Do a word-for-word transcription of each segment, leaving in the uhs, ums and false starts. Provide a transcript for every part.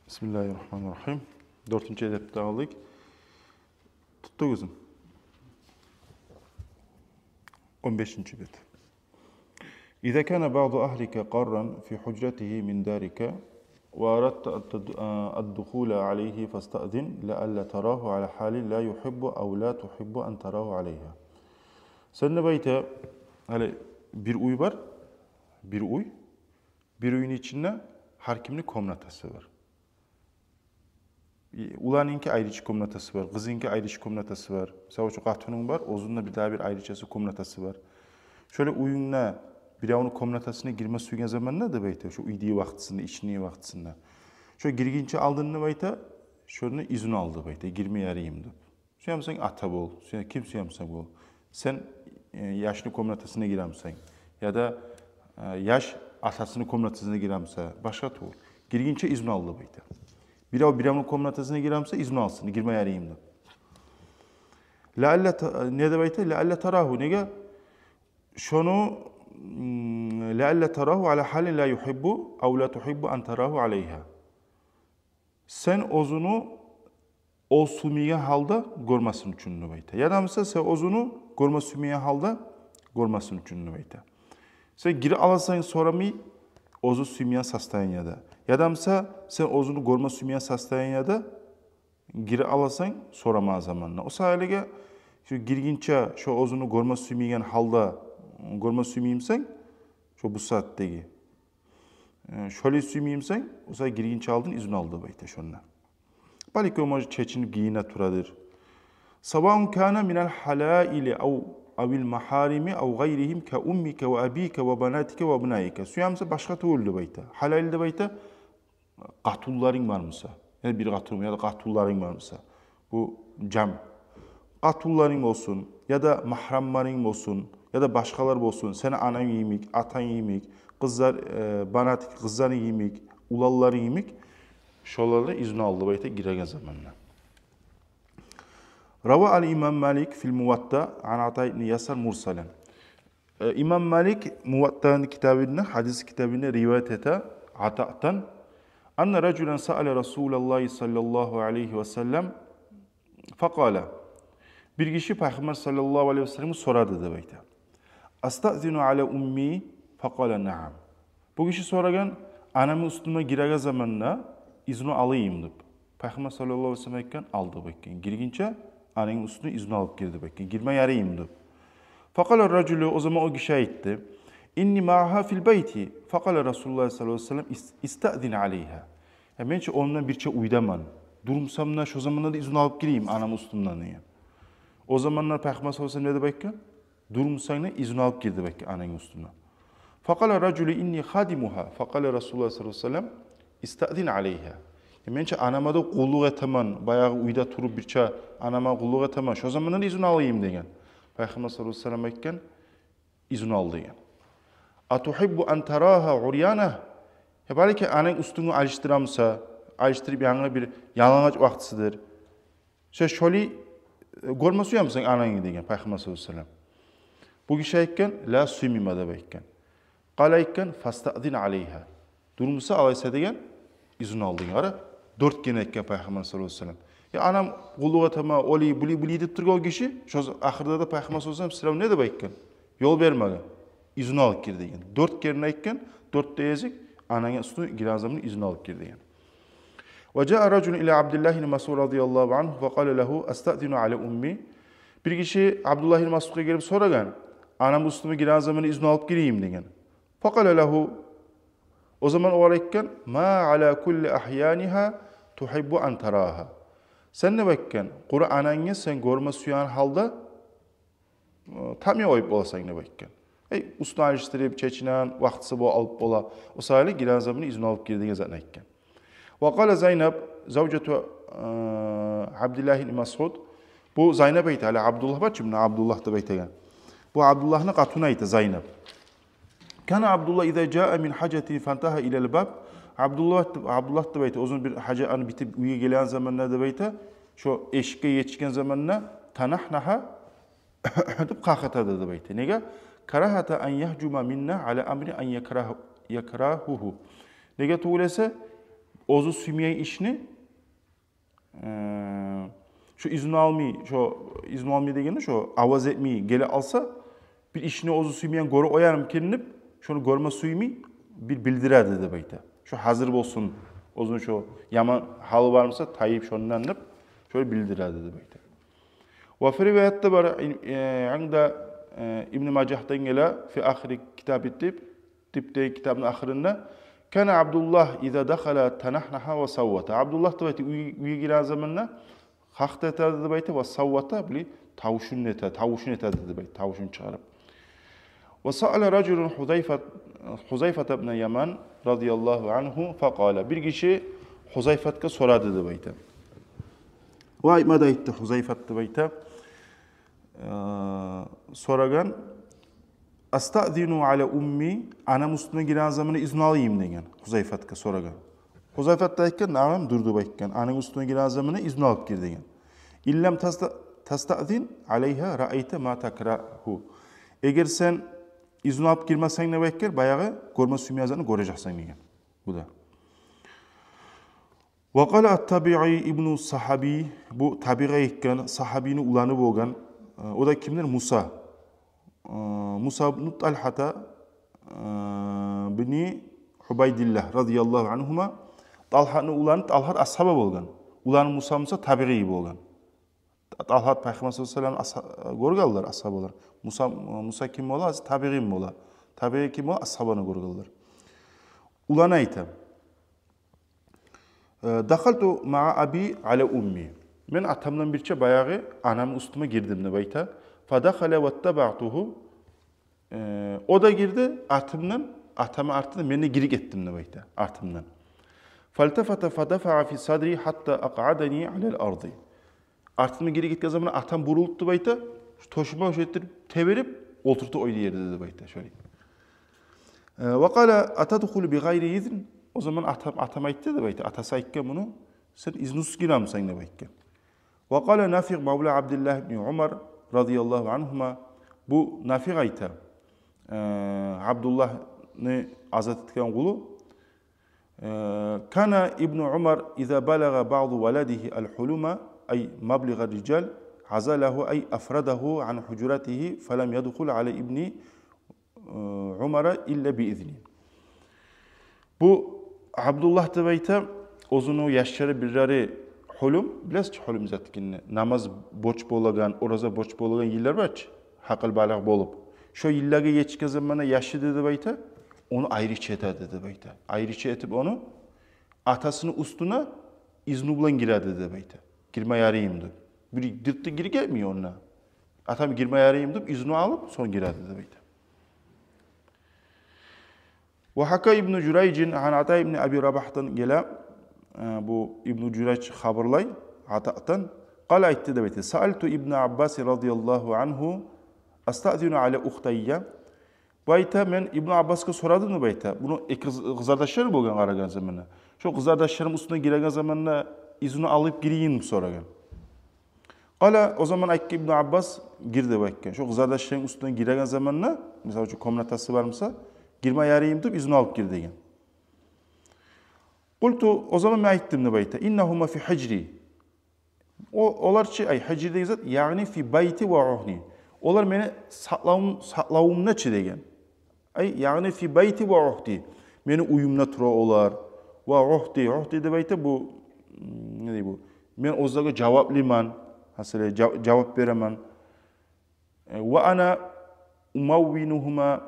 Бисмиллагьи ррагьмани ррагьим. Дёртюнчю эдепни алдыкъ. Тутдугъузму? Он бешинчи бет. إذا كان بعض أهلك قارا في حجرته من دارك وأردت التد-، آه، الدخول عليه فاستأذن لئلا تراه على حال لا يحب أو لا تحب أن تراه عليها. Сен, деп айта, гьали бир уьй бар, бир уьй, бир уьйню ичинде гьар кимни комнатасы бар. Уланынки айрыча комнатасы бар, къызынки айрыча комнатасы бар. Мисал учун, къатынынг бар, оьзюню бирдагъы бир айрычасы комнатасы бар. Шолай уьюнгде биревню комнатасына гирме сюйген заманда, деп айта, шо уьйдеги вакътисинде, ичиндеги вакътисинде, шо гиргинче алдын, деп айта, шону изну ал, деп айта, гирме ярайым деп. Сюемсенг ата бол, сюе-, ким сюемсенг бол. Сен, э, яшны комнатасына гиремсен, яда, э, яш атасыны комнатасына гиремсе, башгъа тюгюл. Гиргинче изну ал, деп айта. Бирев биревню комнатасына гиремсе, изну алсын, гирме ярайым деп. Лаалла та-, не деп айта? Лаалла тарагьу. Неге? Шону, м, лаалла тарагьу аля халин ла юхиббу ав ла тухиббу ан тарагьу алейгьа. Сен оьзюню о сюймейген гьалда гёрмесин учун, деп айта. Яда буса сен оьзюню гёрме сюймейген гьалда гёрмесин учун, деп айта. Сен гире аласан сорамай, оьзю сюймейген состоянияда. Яда буса сен оьзюню гёрме сюймейген состоянияда гире аласан сорамагъан заманда. О саялыгъа шо гиргинче шо оьзюню гёрме сюймейген гьалда, гёрме сюймеймисен, шо бу сагьатдагъы, э, шолай сюймеймисен, о саялы гиргинче алдын изну ал, деп айта шонда. Балики о, может, чечинип гийине турадыр. Саваун кана минал халаили ав, авил махарими ав гъайригьим ка уммика ва абика ва банатика ва абнаика. Сюемсе башгъа тюгюл, деп айта. Халаил, деп айта, къатынларынг бармыса, яда бир къатынынг, яда къатынларынг бармыса, бу жам. Къатынларынг болсун, яда магьрамларынг болсун, яда башгъалар болсун, сени ананг йимик, атанг йимик, къызлар, э, банат, къызларынг йимик, уланларынг йимик, шолардан изну ал, деп айта, гиреген заманда. Рава ал имам Малик фил Муватта ан Ата ибн Ясар мурсалан. Э, имам Малик Муваттаны китабында, гьадис китабында риваят эте Атадан: анна ражулан саала Расулаллагьи саллаллагьу алайгьи ва саллам факъала. Бир гиши Пайхаммар саллаллагьу алайгьи ва салламгъа сорады, деп айта. Астаъзину аля умми? Факъала наам. Бу гиши сорагъан: анамны уьстюне гиреген заманда изну алайым деп. Пайхаммар саллаллагьу алайгьи ва саллам айтгъан: ал деп айтгъан. Гиргинче анангны уьстюне изну алып гир деп айтгъан. Гирме ярайым деп. Факъала ражулу, о заман о гиши айтды: инни маагьа фил байти. Факъала Расулуллагь саллаллагьу алайгьи ва саллам: ис-, истаъзин алайгьа. Я, мен чи ондан бирче уьйдемен. Дюр бусам да, шо заманда да изну алып гирейим анамны уьстюне деген. О заманда Пайхаммар саллаллагьу алайгьи ва саллам не деп айтгъан? Дюр бусанг да, изну алып гир деп айтгъан анангны уьстюне. Факъала ражулу: инни хадимугьа. Факъала Расулуллагь саллаллагьу алайгьи ва саллам: истаъзин алайгьа. Я, мен чи анама да къуллукъ этемен, баягъы уьйде туруп бирче анама къуллукъ этемен. Шо заманда да изну алайым деген. Пайхаммар саллаллагьу алайгьи ва саллам айтгъан: изну ал деген. Атухиббу ан тарагьа урьяна? Я, балики ананг уьстюнгню алышдырамыса, алышдырып, янгы бир ялангач вакътисидир. Сен шолай, э, гёрме сюемисен анангны деген Пайхаммар саллаллагьу алайгьи ва саллам. Бу гиши айтгъан: ла, сюймеймен деп айтгъан. Къала айтгъан: фастаъзин алайгьа. Дюр буса алайса деген, изну ал деген. Къара, дёрт керен айтгъан Пайхаммар саллаллагьу алайгьи ва саллам. Я, анам къуллукъ этемен, олай, булай, булай деп тургъан о гиши, шо ахырда да Пайхаммар саллаллагьу алайгьи ва саллам сразу не деп айтгъан? Ёл бермеген. Изну алып гир деген. Дёрт керен айтгъан, дёрт де гезик анангны уьстюне гиреген заманда изну алып гир деген. Ва жаа ражулун ила Абдуллагь ибн Масъуд радияллагьу ангьу факъала лагьу: астаъзину аля умми? Бир гиши Абдуллагь ибн Масъудгъа гелип сорагъан: анамны уьстюне гиреген заманда изну алып гирейим деген. Факъала лагьу, о заман огъар айтгъан: ма аля кулли агьянигьа тухиббу ан тарагьа? Сен, деп айтгъан, къуру анангны сен гёрме сюеген гьалда, э, тапмай къоюп боласан деп айтгъан. Эй, уьстюн алышдырып, чечинеген вакътиси бо-, алып бола. О саялы гиреген заманда изну алып гир деген затны айтгъан. Ва къала Зайнаб, завжату, э, Абдуллагь ибн Масъуд. Бу Зайнаб айта, гьали Абдуллагь бар чы, муна Абдуллагь деп айтагъан. Бу Абдуллагьны къатыны айта, Зайнаб. Кана Абдуллагь иза жаа мин гьажатин фантагьа илал баб. Абдуллагь, Абдуллагь деп айта, оьзюню бир гьажатын битип уьйге гелген заманда деп айта, шо эшикге етишген заманда танагьнагьа деп къакъырады деп айта. Неге? Карагьата ан ягьжума минна аля амрин ан якрагь-, якрагьугьу. Неге тюгюл эсе, оьзю сюймейген ишни, э, шо изну алмай, шо изну алмай дегенде, шо аваз этмей геле алса, бир ишни оьзю сюймейген гёре къоярмы экен деп, шону гёрме сюймей, бир билдиреди деп айта. Шо гьазир болсун, оьзюню шо яман гьалы бар буса, тайып шондан деп, шолай билдиреди деп айта. Ва фи риваятда бар, э, анда, э, Ибн Мажагьдан геле, фи ахири китаби тиб, тиб деген китапны ахырында: «Кана Абдуллагь иза дахала танагьнагьа ва саввата». Абдуллагь деп айта, уьй-, уьйге гирген заманда гьакъда этеди деп айта, ва саввата, биле, тавушун эте, тавушун этеди деп айта, тавушун чыгъарып. «Ва саала ражулун Хузайфат, Хузайфат ибн Яман радияллагьу ангьу факъала». Бир гиши Хузайфатгъа сорады деп айта. Ва айтма да айтды Хузайфат деп айта. Э, сорагъан: «Астаъзину ала умми, анам уьстюне гирген заманда изну алайым?» деген Хузайфатгъа сорагъан. Хузайфат да айтгъан: «Наам, дур», деп айтгъан. «Ананг уьстюне гирген заманда изну алып гир», деген. «Иллам таста-, тастаъзин алайгьа раайта ма такрагьу». Эгер сен изну алып гирмесенг, деп айтгъан, баягъы гёрме сюймейген затны гёрежексен деген. Бу да. Ва къала ат-Табиъи ибну Сагьаби, бу Табиъи экен, Сагьабини уланы болгъан. Э, о да кимдир? Муса. Э, Муса ибну Талхьата, э, бини Убайдиллагь радияллагьу ангьума. Талхьатны уланы, Талхьат асгьаба болгъан. Уланы Муса, Муса Табиъи болгъан. Талхьат Пайхаммар саллаллагьу алайгьи ва саллам асгьа-, гёргенлер асгьабалар. Муса, Муса ким бола? Азы табиин бола. Табиин ким бола? Асгьабаны гёргенлер. Уланы айта. Э, «Дахалту маа аби ала умми». Мен атамдан бирче баягъы анам уьстюме гирдим деп айта. «Фадахала ваттабаътугьу». Э, о да гирди атымдан, атамны артындан, мен де гирип гетдим деп айта, артымдан. «Фалтафата фадафаа фи садри хатта акъадани алал арди». Артыма гирип гетген заманда атам бурулуп деп айта, тёшюме шо этдирип теберип, олтуртуп къойду ерде деп айта, шолай. Э, «Ва къала атадхулу би гъайри изн». О заман атам, атам айтды деп айта, атасы айтгъан муну: «Сен изнусуз гиремисен?» деп айтгъан. «Ва къала Нафигъ мавла Абдиллагь ибни Умар радияллагьу ангьума». Бу Нафигъ айта, э, Абдуллагьны азат этген къулу. Э, «Кана ибну Умар иза балагъа баъду валадигьи ал-хулума, ай маблигъа риджал, азалагьу, ай афрадагьу ан хужратигьи, фалам ядхул ала ибни, э, Умара илла би изни». Бу Абдуллагь деп айта, оьзюню яшлары бирлери хулум, билесиз чи хулум зат экенни, намаз борч болагъан, ораза борч болагъан йыллар бар чы, гьакъыл балагъ болуп. Шо йыллагъа етишген заманда яшы да деп айта, ону айрыча этеди деп айта. Айрыча этип ону, атасыны уьстюне изну булан гиреди деп айта. Гирме ярайым деп. Бир дыртты гирип гетмей онда. Атам, гирме ярайым деп, изну алып, сонг гиреди деп айта. «Ва гьака Ибну Журайжин ан Ата ибни Аби Рабагьдан» геле, э, бу Ибну Журайж хабарлай Атадан. «Къала», айтды деп айта: «Саалту Ибну Аббас радияллагьу ангьу астаъзину ала ухтайя». Бу айта, мен Ибну Аббасгъа сорадым деп айта. Буну эки къыз-, къызардашлары болгъан къарагъан заманда. Шо къызардашларым уьстюне гиреген заманда изну алып гирейим деп сорагъан. «Къала», о заман айтгъан Ибну Аббас: «Гир», деп айтгъан. Шо къызардашларынг уьстюне гиреген заманда, мисал учун, комнатасы бар буса, гирме ярайым деп, изну алып гир деген. «Къулту», о заман мен айтдым деп айта, «иннагьума фи хижри». О, олар чы, ай, хижри деген зат, ягъни фи байти ва угьди. Олар мени сакълавум-, сакълавумда чы деген. Ай, ягъни фи байти ва угьди. Мени уьюмде тура олар. Ва угьди, угьди деп айта бу, м, не дей бу? Мен оьзлеге жаваплыман. Гьасили, жа-, жавап беремен. Э, ва ана умаввинугьума.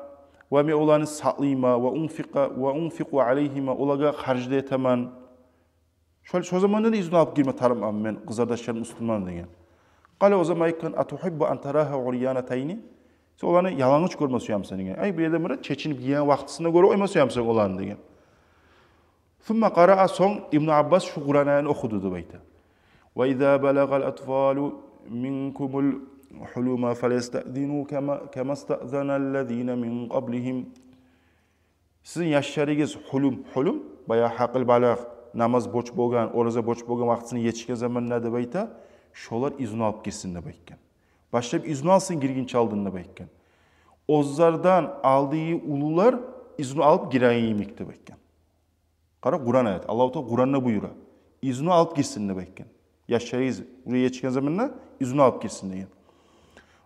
Ва мен оланы сакълайман. Ва унфикъа, ва унфикъу алайгьима. Олагъа харж да этемен. Шо, шо заманда да изну алып гирме тарыкъман мен къызардашларым уьстюне деген. «Къала», о заман айтгъан: «Атухиббу ан тарагьа урьянатайни?» Сен оланы ялангъыч гёрме сюемисен деген. Ай, бу ерде мурат, чечинип гийген вакътисинде гёре къойма сюемисен оланы деген. «Сумма къараа», сонг Ибну Аббас шу Къуран аятны охуду деп айта. «Ва иза балагъал атфалу минкумул хулума фалястаъзину кама, кама стаъзаналлазина мин къаблигьим». Сизин яшларыгъыз хулум, хулум, баягъы гьакъыл балагъ, намаз борч болгъан, ораза борч болгъан вакътисине етишген заманда деп айта, шолар изну алып гирсин деп айтгъан. Башлап изну алсын гиргинче алдын деп айтгъан. Оьзлерден алдагъы уллулар изну алып гиреген йимик деп айтгъан. Къара, Къуран аят. Аллагьу Таала Къуранда буюра. Изну алып гирсин деп айтгъан. Яшларыгъыз уже етишген заманда изну алып гирсин деген.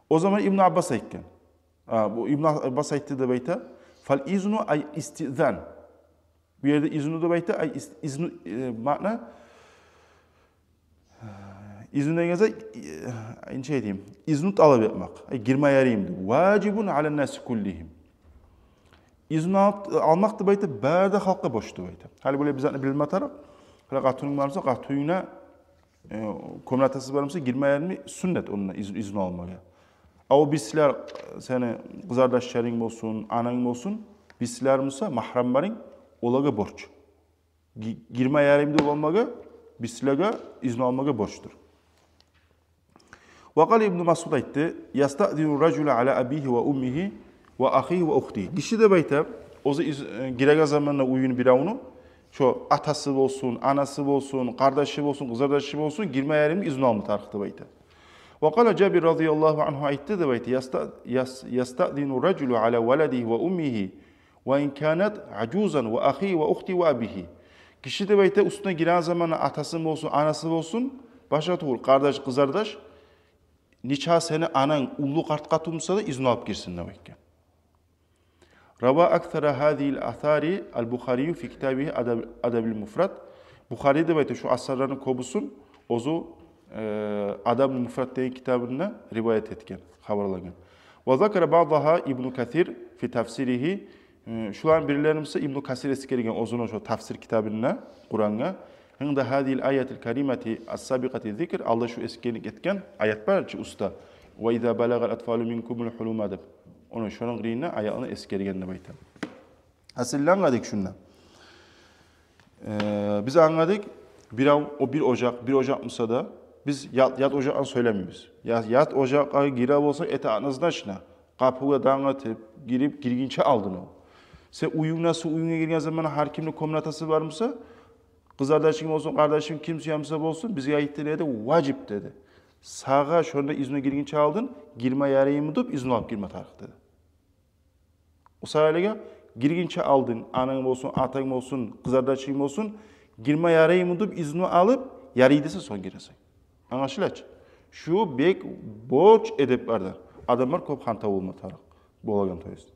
О заман Ибну Аббас айтгъан. А, бу Ибну Аббас айтды деп айта. Фал изну ай истизан. Бу ерде изну деп айта, ай ис-, изну, э, маъна, изну деген зат, э, нече айтайым, изну талап этмек. Ай, гирме яраймы деп. Важибун алан наси куллигьим. Изну алып, алмакъ деп айта, бары да халкъгъа борч деп айта. Гьали булай биз затны билме тарыкъ. Гьали къатынынг бар буса, къатынынга, э, комнатасы бар буса, гирме яраймы, сюннет онда из-, изну алмагъа. А о бирсилер, сени къызардашларынг болсун, ананг болсун, бирсилер буса, магьрамларынг, олагъа борч. Ги-, гирме яраймы деп алмагъа, бирсилеге изну алмагъа борчдур. Ва къала Ибну Масъуд айтды: «Ястаъзину ражулу ала абигьи ва уммигьи ва ахигьи ва ухтигьи». Гиши деп айта, оьзю из-, э, гиреген заманда уьюню биревню, шо атасы болсун, анасы болсун, къардашы болсун, къызардашы болсун, гирме яраймы, изну алма тарыкъ деп айта. Ва къала Жабир разияллагьу ангьу айтды деп айта: «Яста-, яс-, ястаъзину ражулу ала валадигьи ва уммигьи ва ин канат ажузан ва ахигьи ва ухтигьи ва абигьи». Гиши деп айта, уьстюне гиреген заманда атасы болсун, анасы болсун, башгъа тюгюл, къардаш, къызардаш, нече сени ананг уллу къарт къатын буса да, изну алып гирсин деп айтгъан. Рава аксара гьазигьил асари ал-Бухарию фи китабигьи Адаб-, Адабил Муфрад. Бухари деп айта, шу асарланы кёбюсюн оьзю, э, Адабул Муфрад деген китабында риваят этген, хабарлагъан. Ва закара баъдагьа Ибну Касир фи тафсиригьи. Э, шуланы бирлерин буса Ибну Касир эсгерген оьзюню шо тафсир китабында Къурангъа. Инда гьазигьил аятил каримати ас-сабикъати зикр, алда шу эсгерилип гетген аят бар чы уьстде. «Ва иза балагъал атфалу минкумул хулума» деп. Ону шону къырыйында аятны эсгерген деп айта. Гьасили, англадыкъ шунда. Э, биз англадыкъ, бирев, о бир ожакъ, бир ожакъ буса да, биз ят, ят ожакъны сёйлемейбиз. Я-, ят ожакъгъа гире болса, это однозначно. Къапугъа дангъ этип, гирип, гиргинче алдын о. Сен уьюнг, насу уьюнге гирген заман, гьар кимни комнатасы бар буса, къызардашынг болсун, къардашынг, ким сюе буса болсун, бизге айтды деди, важип деди. Сагъа шонда изну гиргинче алдын, гирме яраймы деп изну алып гирме тарыкъ деди. О саялыгъа гиргинче алдын, ананг болсун, атанг болсун, къызардашынг болсун, гирме яраймы деп изну алып, ярай десе, сонг гиресен. Англашыла чы? Шу бек борч эдеплерден. Адамлар кёп хантав болма тарыкъ болагъан, то есть.